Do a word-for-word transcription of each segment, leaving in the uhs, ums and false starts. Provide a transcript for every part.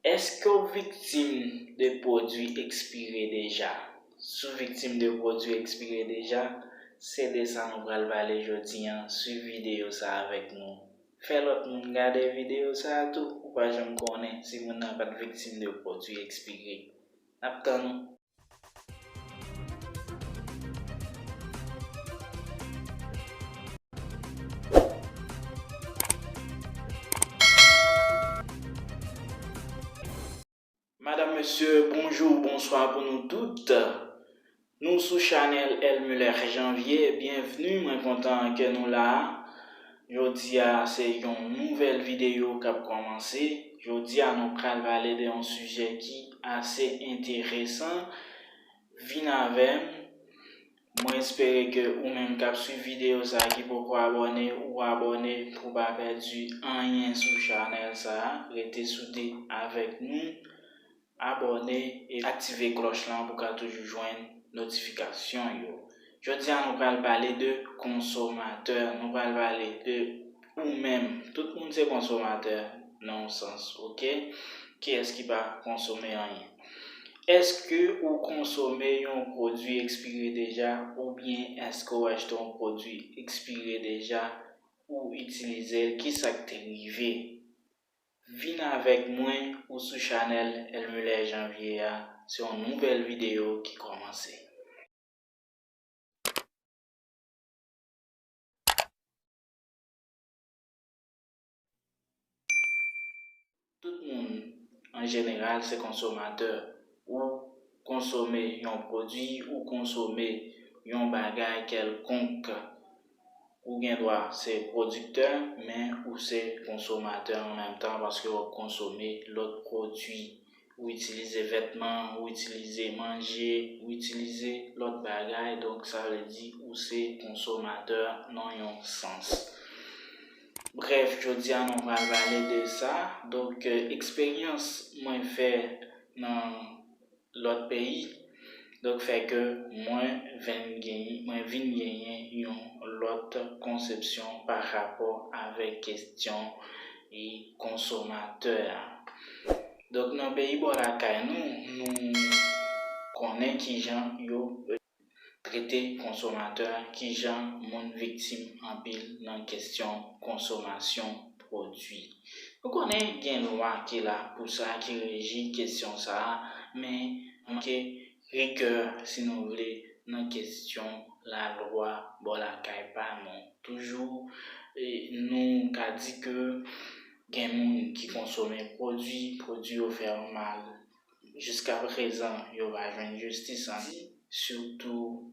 Èske w viktim de pwodui ekspire deja? Si w viktim de pwodui ekspire deja, se de sa nou pral pale jodi a. Swiv videyo sa a avèk nou. Fè lòt moun gade videyo sa a tou. Ou pa janm konnen si moun nan pa t viktim de pwodui ekspire. N ap tann ou. Madanm, mesye, bonjou, bonswa pou nou tout. Nou sou chanèl L Muller Janvier. Byenvni, mwen kontan ke nou la. Jodi a, se yon nouvèl videyo k ap kòmanse. Jodi a, nou pral pale de yon sijè ki ase enteresan. Vin avè m. Mwen espere ke ou menm k ap swiv videyo sa a ki poko abòne, ou abòne pou w pa pèdi anyen sou chanèl sa a. Rete soude avèk nou, abòne e aktive klòch lan pou w ka toujou jwenn notifikasyon yo. Jodi a, nou pral pale de konsomatè, nou pral pale de ou menm. Tout moun se konsomatè nan yon sans, oke? Kiyès ki pa konsome anyen? Èske ou konsome yon pwodui ekspire deja, oubyen èske w achte yon pwodui ekspire deja, ou itilize l? Kisa k te rive? Vin avèk mwen, ou sou chanèl L Muller Janvier a, se yon nouvèl videyo ki kòmanse. Tout moun, an jeneral, se konsomatè. Ou konsome yon pwodui, ou konsome yon bagay kèlkonk. Ou gen dwa se pwodiktè, men ou se konsomatè an menm tan, paske w ap konsome lòt pwodui. Ou itilize vètman, ou itilize manje, ou itilize lòt bagay, donk sa vle di ou se konsomatè nan yon sans. Brèf, jodi a nou pral pale de sa. Donk, eh, eksperyans mwen fè nan lòt peyi, donk fè ke mwen vin genyen, mwen vin genyen yon lòt konsepsyon pa rapò avèk kesyon e konsomatè a. Donk, nan peyi bò lakay nou, nou konnen kijan yo trete konsomatè, kijan moun viktim anpil nan kesyon konsomasyon pwodui. Nou konnen gen lwa ki la pou sa, ki reji kesyon sa a, men manke rigè, si nou vle, nan kesyon lalwa bò lakay pa nou. Toujou, e, nou ka di ke gen moun ki konsome pwodui, pwodui yo fè yo mal. Jiska prezan, yo pa jwenn jistis an, sitou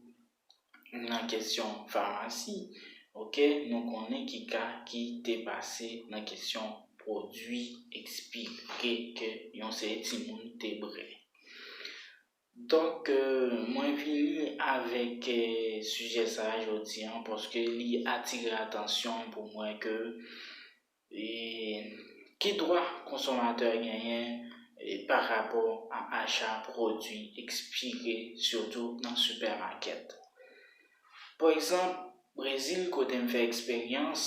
nan kesyon famasi. Oke, nou konnen ki ka ki te pase nan kesyon pwodui ekspire ke yon seri timoun te bwè. Donk, eh, mwen vini avèk, eh, sijè sa a jodi a, paske li atire atansyon m pou m wè ke, eh, ki dwa konsomatè genyen, eh, pa rapò a acha pwodui ekspire, sitou nan sipèmakèt. Pa egzanp, Brezil, kote m fè eksperyans,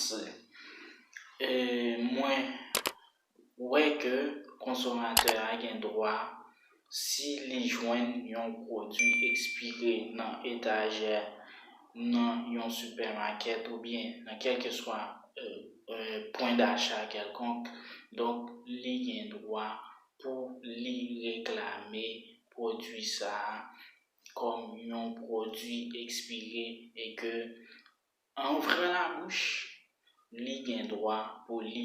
eh, mwen wè ke konsomatè a gen dwa, si li jwenn yon pwodui ekspire nan etajè, nan yon sipèmakèt oubyen nan kèlkeswa, eh, eh, pwen dacha kèlkonk, donk, li gen dwa pou li reklame pwodui sa a kòm yon pwodui ekspire e ke an ouvran labouch, li gen dwa pou li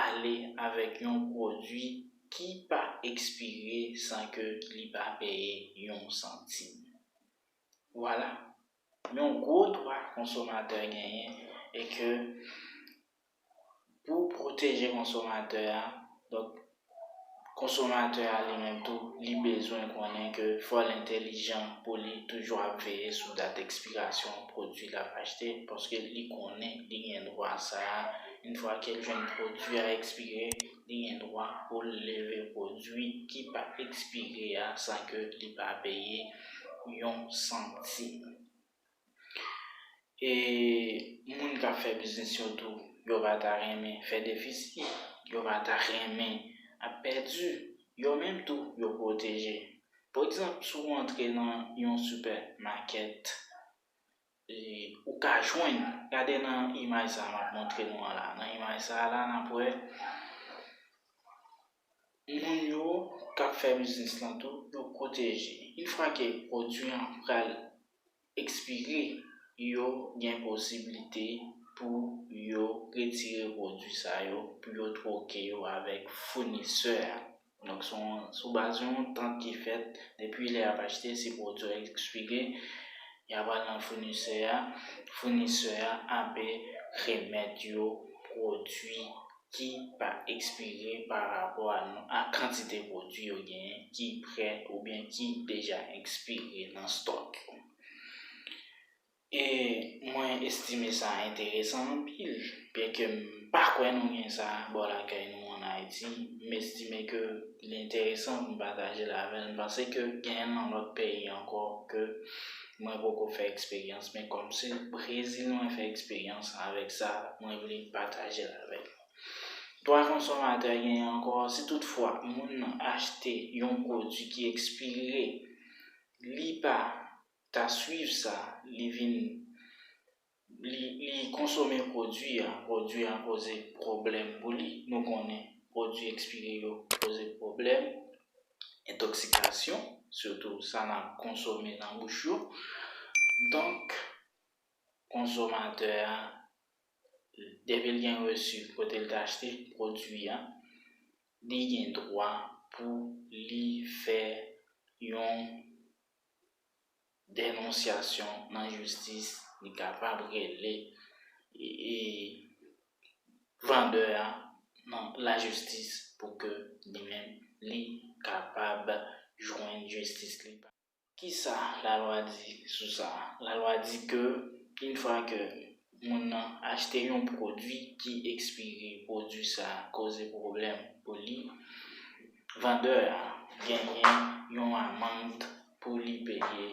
ale avèk yon pwodui ki pa ekspire san ke li pa peye yon santim. Vwala, yon gwo dwa konsomatè genyen e ke pou pwoteje konsomatè a, donk, konsomatè a li menm tou, li bezwen konnen ke fò l entèlijan pou li toujou ap veye sou dat ekspirasyon pwodui l ap achte, paske li konnen li gen dwa sa a. Yon fwa ke l jwenn pwodui a ekspire, li gen dwa pou l leve pwodui ki pa ekspire a san ke li pa peye yon santim. E moun k ap fè biznis yo tou, yo pa ta renmen fè defisi, yo pa ta renmen ap pèdi, yo menm tou yo pwoteje. Pa egzanp, si w antre nan yon sipèmakèt, e, ou ka jwenn, gade nan imaj sa a m ap montre nou an la, nan imaj sa a la, n ap wè moun yo k ap fè biznis lan tou, yo pwoteje. Yon fwa ke pwodui an pral ekspire, yo gen posiblite pou yo retire pwodui sa yo, pou yo twoke yo avèk founisè a. Donk, se yon, sou baz yon antant ki fèt, depi lè y ap achte, si pwodui a ekspire, y ap al nan founisè a, founisè a ape remèt yo pwodui ki pa ekspire pa rapò a, a kantite pwodui yo genyen ki prè oubyen ki deja ekspire nan stòk yo. E mwen estime sa enteresan anpil, byenke m pa kwè nou gen sa bò lakay nou ann Ayiti. M estime ke li enteresan pou m pataje l avè l. M panse ke genyen nan lòt peyi ankò ke mwen poko fè eksperyans, men kòm se Brezil mwen fè eksperyans avèk sa, mwen vle pataje l avè nou. Dwa konsomatè genyen ankò, si toutfwa moun nan achte yon pwodui ki ekspire, li pa ta swiv sa, li vin, li, li konsome pwodui a, pwodui a poze pwoblèm pou li. Nou konnen pwodui ekspire yo poze pwoblèm, entoksikasyon, sitou sa n ap konsome nan bouch yo. Donk, konsomatè a, depi l gen resi kote l te achte pwodui a, li gen dwa pou li fè yon denonsyasyon nan jistis, li kapab rele, e, e, vandè a nan lajistis pou ke li menm li kapab jwenn jistis li. Kisa lalwa di sou sa? Lalwa di ke yon fwa ke moun nan achte yon pwodui ki ekspire, pwodui sa a koze pwoblèm pou li, vandè a genyen yon amann pou li peye,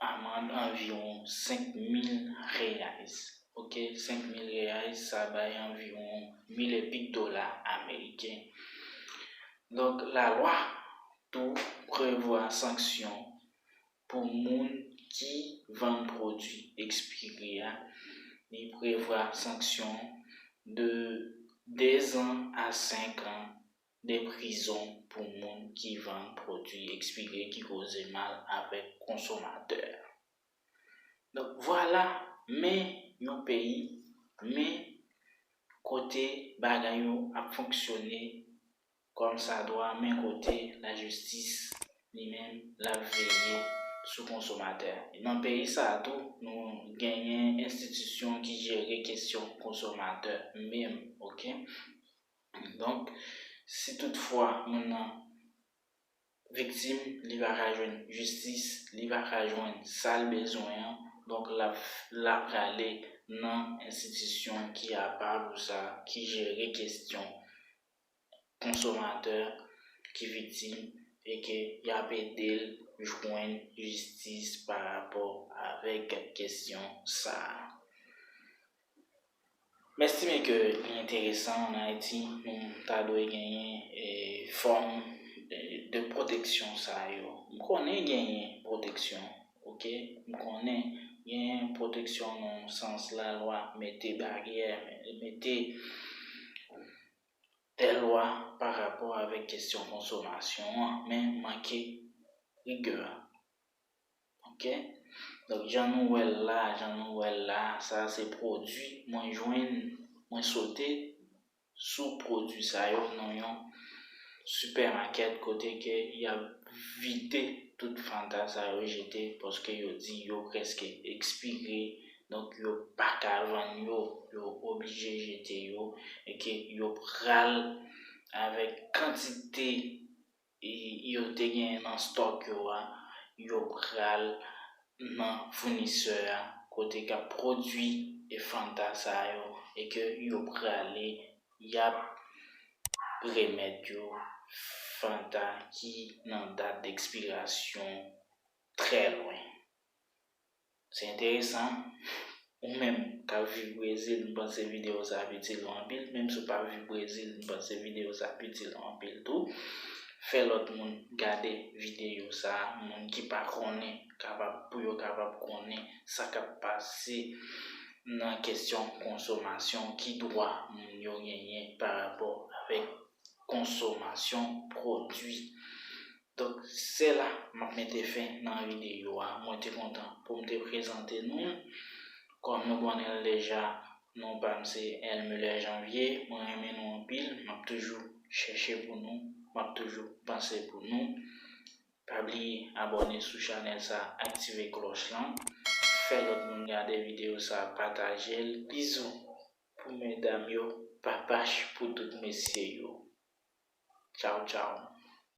amann anviwon senk mil reais. Oke, senk mil reais, sa bay anviwon mil epi k dola ameriken. Donk, lalwa tou prevwa sanksyon pou moun ki vann pwodui ekspire a. Li prevwa sanksyon de dezan a senk an de prizon pou moun ki vann pwodui ekspire ki koze mal avèk konsomatè. Donk, vwala, men yon peyi, men kote bagay yo ap fonksyone kòm sa dwa, men kote lajistis li menm l ap veye sou konsomatè. Nan peyi sa a tou, nou genyen enstitisyon ki jere kesyon konsomatè menm, oke? Donk, si toutfwa moun nan viktim, li pa ka jwenn jistis, li pa ka jwenn sa l bezwen an, donk l ap, l ap prale nan enstitisyon ki apa pou sa, ki jere kesyon konsomatè ki viktim e ke y ap ede l jwenn jistis pa rapò avèk kesyon sa a. M estime ke li enteresan ann Ayiti, nou ta dwe genyen, e, fòm, e, de pwoteksyon sa yo. M konnen genyen pwoteksyon, oke? M konnen genyen pwoteksyon nan sans lalwa mete baryè, mete de lwa pa rapò avèk kesyon konsomasyon an, men manke rigè. Oke? Donk, jan nou wè l la, jan nou wè l la, sa a se pwodui mwen jwenn, mwen sote sou pwodui sa yo nan yon sipèmakèt kote ke y ap vide tout Fanta sa yo jete paske yo di yo prèske ekspire, donk yo pa ka vann yo, yo oblije jete yo, e ke yo pral avèk kantite e yo te genyen nan stòk yo a, yo pral nan founisè a kote k ap pwodui e Fanta sa yo e ke yo prale, y ap remèt yo Fanta ki nan dat dekspirasyon trè lwen. Se enteresan. M Ou menm k ap viv Brezil, m panse videyo sa ap itil ou anpil. Menm si w pa viv Brezil, m panse videyo sa ap itil ou anpil tou. Fè lòt moun gade videyo sa, moun ki pa konnen, kapab, pou yo kapab konnen sa k ap pase nan kesyon konsomasyon, ki dwa moun yo genyen pa rapò avèk konsomasyon pwodui. Donk, se la m ap mete fen nan videyo a. Mwen te kontan pou m te prezante nou. Kòm nou konnen l deja, non pa m se Elmuller Janvier. Mwen renmen nou anpil. M ap toujou chèche pou nou. M ap toujou panse pou nou. Pa bliye abòne sou chanèl sa, aktive klòch lan. Fè lòt moun gade videyo sa, pataje l. Bizou pou medam yo, papach pou tout mesye yo. Tchaw, tchaw.